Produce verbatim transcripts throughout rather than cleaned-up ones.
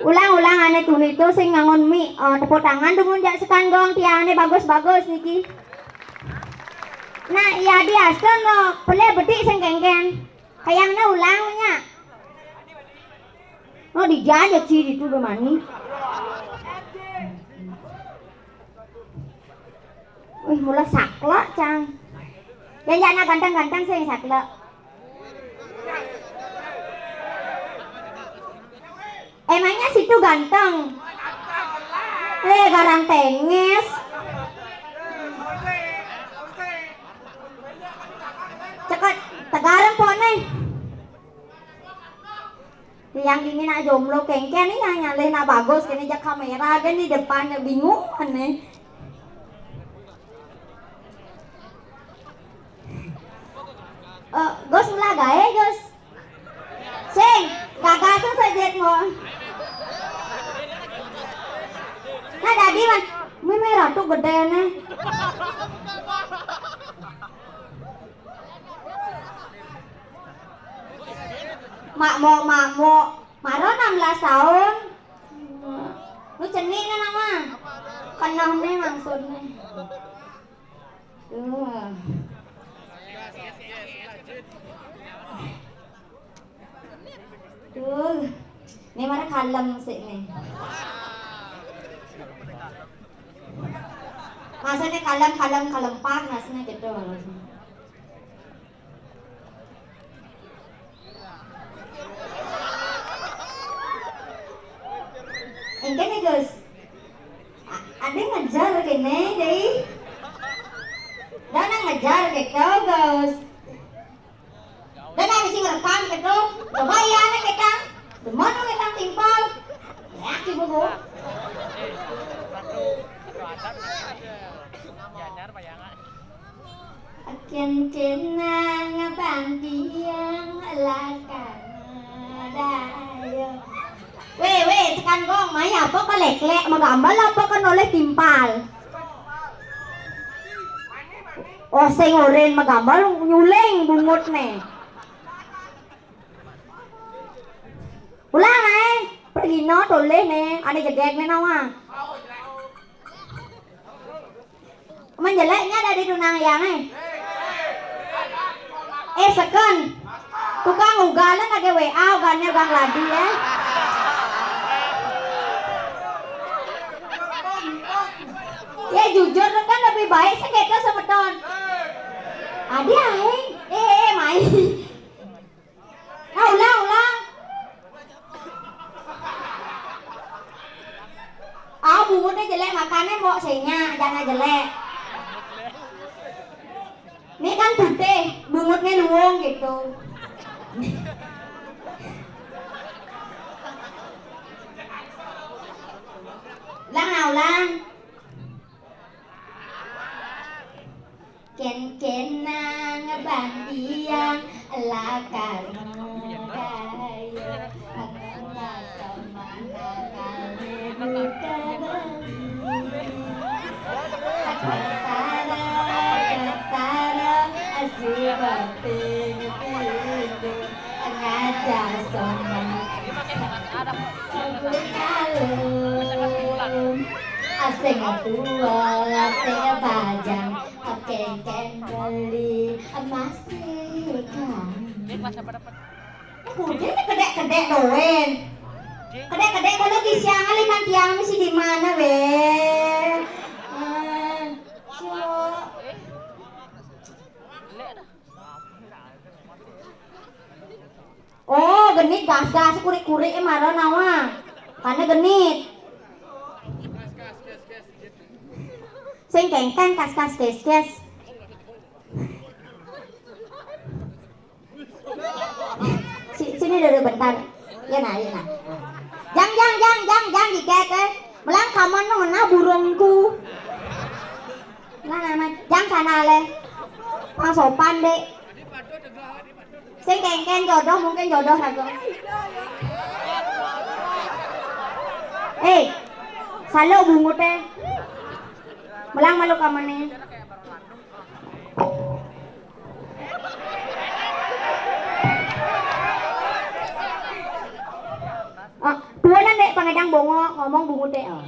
Ulang, ulang, ané tuni to sing ngangon mic, eh, tepuk tangan dumun jak sekan gong, tiangné bagus-bagus niki. Nah, iya di Aston lo, pelih bedik sing kéngkén. Kayangné ulang nya. Oh, dijajah ci ditu do mani. Wih, mula saklek, cang. Janjana ganteng-ganteng sing saklek. Emangnya situ ganteng? Eh, garang tengis. Ceket, tegarem pone. Yang ini nak jomblo kéngkén nih, yang nyalé nak bagus, kéné jak kaméra gén di depan, bingung ané. Eh, Gus mula gaé, Gus. Sing, gagas saja mo. Nah, dadi mah, mé ratu gedéné. Makmuk, makmuk. Maro enam belas tahun. Lu cenik né nama? Kenehné maksudné. Tuh. Tuh. Né mara kalem sik né. Maksudné kalem, kalem, kalempak, maksudné gitu maksudné. Engké nih, Gus. A-, ada ngejar kéné, Dai. Dah nang ngejar kéto, Gus. Dah nang mesti ngerekam kéto. Coba iya, anak kétang. Demen lu kétang timpal. Ya, ki bubu. Akin kenang pandiang lakana dayo. Wéh, wéh, sekan gong, mai apa ka léklék, magambal apa ka nolih timpal? Oh, sing orin magambal nyuling bungutné. Ulang aé, pergina tolih né, ané jegég né nawa. Menjeléknya dari tunang yang eh. Eh, seken. Tukang ugalan lagi W A, ugalnya ugal lagi ya. Ya jujur kan lebih baik sih gitu semeton. Adi aing. Eh, eh, main. Nah, ulang, ulang. Ah, bunguté jelék, makannya kok senya, jangan jelék. Ini kan putih, bungutnya luwung gitu. Ulang, nah, ulang. Kén-kénang bantiang lakar modaya, anggon rasa manakal buka beli. Katara, katara, asuba ping pintu, ngajak sombong. Sabun kalung, asing tua, asing bajang, kén-kén beli emas ikan. Kudu kedék-kedék doén. Kedék-kedék kalau di siang lima tiang mesti di mana wé? Eh, so. Oh, genit gas-gas kurik-kurik eh mara nawa. Karena genit. Sing kéngkén kas-kas kes-kes. Si-, sini dulu bentar. Ya nah, ya nah. Jang, jang, jang, jang, jang, dikét, eh. Melang kaman nu ngena burungku. Nah, nah, nah. Jang sana leh. Pang sopan, Dek. Sing kéngkén jodoh, mungkin jodoh aku. Eh, salo bungut, eh. Melang malu kaman nih. Ah, tuanan, Dek, pangedang bongo ngomong bungut, Dek. Oh.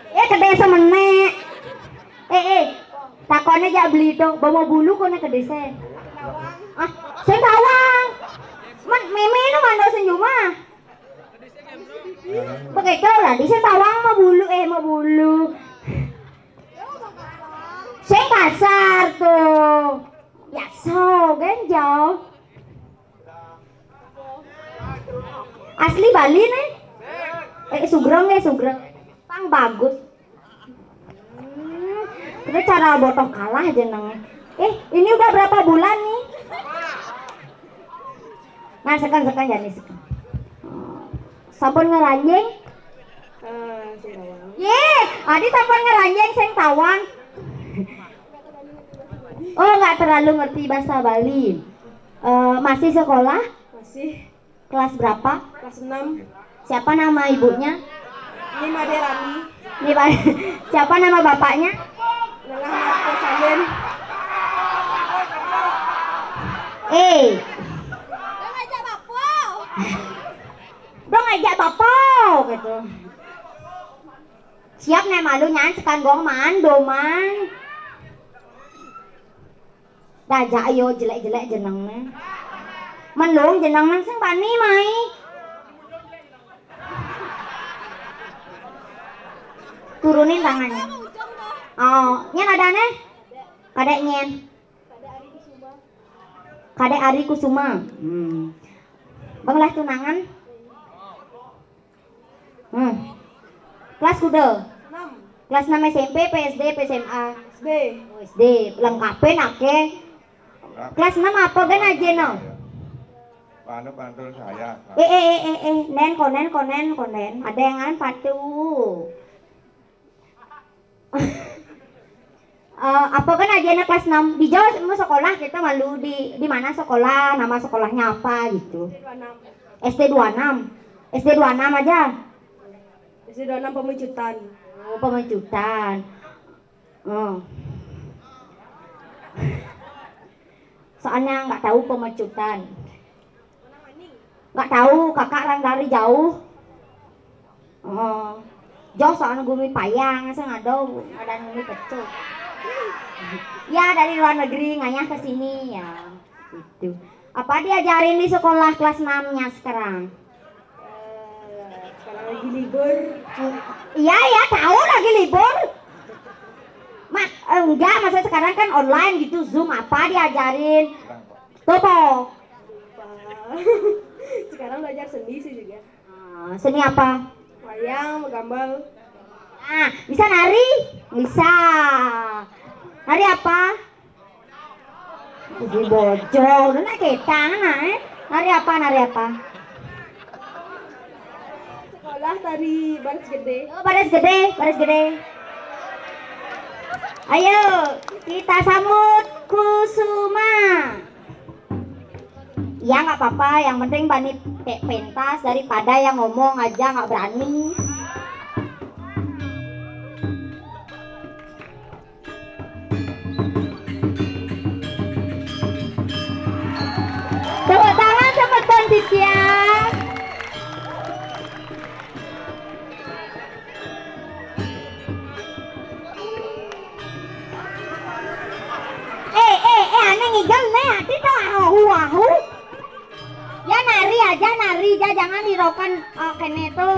Eh, kedé semené. Eh, eh. Takoné jak beli to, bawa bulu koné kedé sé. Ah, sing tawang. Man, mémé nu mando senyum ah. Begitu lah, di sing tawang mah bulu, eh, mah bulu. Sing kasar tuh. Ya so, genjau. Asli Bali nih. Eh, Sugeng ya, Sugeng. Pang bagus. Hmm, itu cara botoh kalah jenengnya. Eh, ini udah berapa bulan nih? Nah, sekan, sekan, jadi sekan. Sampun ngeranjing? Eh, sing tawang. Ye, Adi sampun ngeranjing sing tawang. Oh, nggak terlalu ngerti bahasa Bali. Eh, masih sekolah? Masih. Kelas berapa? Kelas enam. Siapa nama ibunya? Ini Made Rani. Ini Made. Siapa nama bapaknya? Nengah Marco Sayen. Eh. Dong ajak bapak gitu. Siap nih malu nyan sekan gong man, doman. Dajak ayo jelek-jelek jenengné. Mendung jenengné sing bani mai. Turunin tangannya. Oh, nyén adané? Kadék nyén. Kadék Ari Kusuma. Hmm. Bang lah tunangan. Hmm. Kelas kuda? Enam. Kelas enam S M P, P S D, P S M A? S D. Oh, S D. Lengkapin aké. Kelas enam apa kan aja no? Anu pantul saya. Eh, eh, eh, eh, eh. Nen, konen, konen, konen. Ada yang ngaran patu. Eh, apa kan aja anak kelas enam di Jawa semua sekolah kita malu di di mana sekolah, nama sekolahnya apa gitu. S D dua enam. S D dua enam aja. S D dua enam Pemecutan. Oh, Pemecutan. Oh. Soalnya nggak tahu Pemecutan. Nggak tahu, kakak orang dari jauh. Oh. Jauh soalnya gumi payang, saya nggak tahu ada gumi pecah. Ya, dari luar negeri ngayah ke sini ya. Itu. Apa diajarin di sekolah kelas enam-nya sekarang? Eh, sekarang lagi libur. Iya, ya, tahu lagi libur. Mak, eh, enggak, maksudnya sekarang kan online gitu, Zoom, apa diajarin? Topo. Sekarang belajar seni sih juga. Ah, seni apa? Wayang, gambar. Ah, bisa nari? Bisa. Nari apa? Uji bojong, udah naik ketang, nah, eh. Nari apa, nari apa? Sekolah tari baris gede. Oh, baris gede, baris gede. Ayo, kita sambut Kusuma. Ya, nggak apa-apa, yang penting bani pe-, pentas daripada yang ngomong aja nggak berani. Tepuk tangan sama Tuan Titian. Eh, eh, eh, aneh ngigel nih, hati tuh ahu, ahu. Ya nari aja, nari aja, jangan hirokan, eh, kene tuh.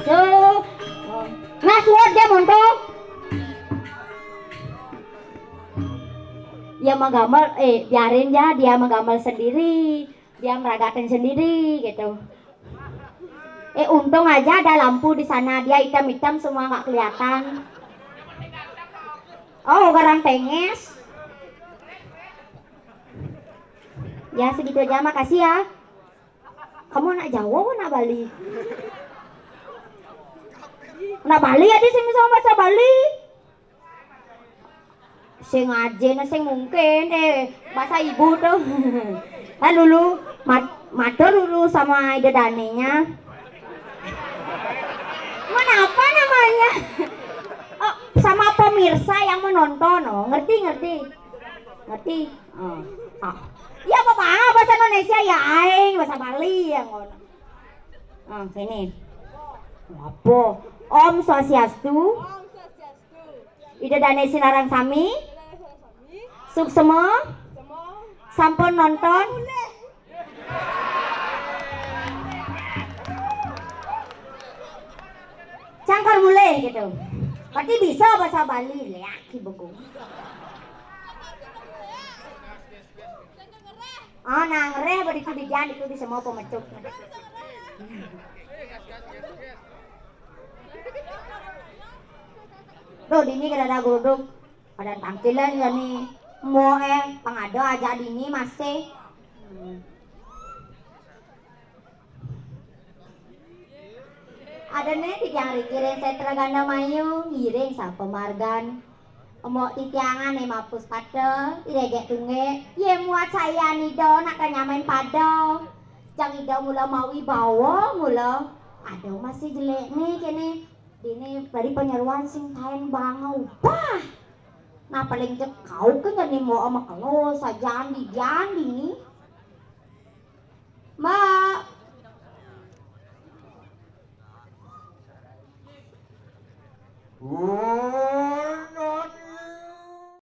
Tuh. Nah, suat dia montok. Ya mah gambar, eh, biarin ya, dia mah gambar sendiri. Dia meragatin sendiri gitu. Eh, untung aja ada lampu di sana, dia hitam-hitam semua nggak kelihatan. Oh, garang penges. Ya, segitu aja, makasih ya. Kamu anak Jawa apa anak Bali? Anak Bali ya, di sini sama bahasa Bali. Sing aja, nah, sing mungkin, eh, bahasa ibu tuh. Kan dulu, mat-, matur dulu sama Ida Danenya. Mana apa namanya? Oh, sama pemirsa yang menonton, oh, ngerti, ngerti. Ngerti? Oh. Oh. Ya apa, apa bahasa Indonesia ya aing, bahasa Bali ya ngono. Oh, ini. Apa? Om Swastiastu. Ida Dane Sinarang sami. Suksema. Sampun nonton. Cangkar mulih gitu. Berarti bisa bahasa Bali, leak ki bego. Oh, nang reh beriku di jan itu di semua pemecuk. Tuh, dini kada ada geruduk. Pada tangkilan ya nih. Mau eh pengado aja dini masih. Hmm. Ada nih titiang riki ring setra ganda mayu, ngiring sapa margan. Emok titiangan nih mapus pada, irejek tungge, ye muat saya nido nak nyamain pada. Jang ido mula mawi bawa mula. Aduh, masih jelek nih kene. Dini dari penyeruan sing kain bangau. Bah! Nah, paling jek kau ke nyani mau ama kelo sajandi jandi nih. Mbak.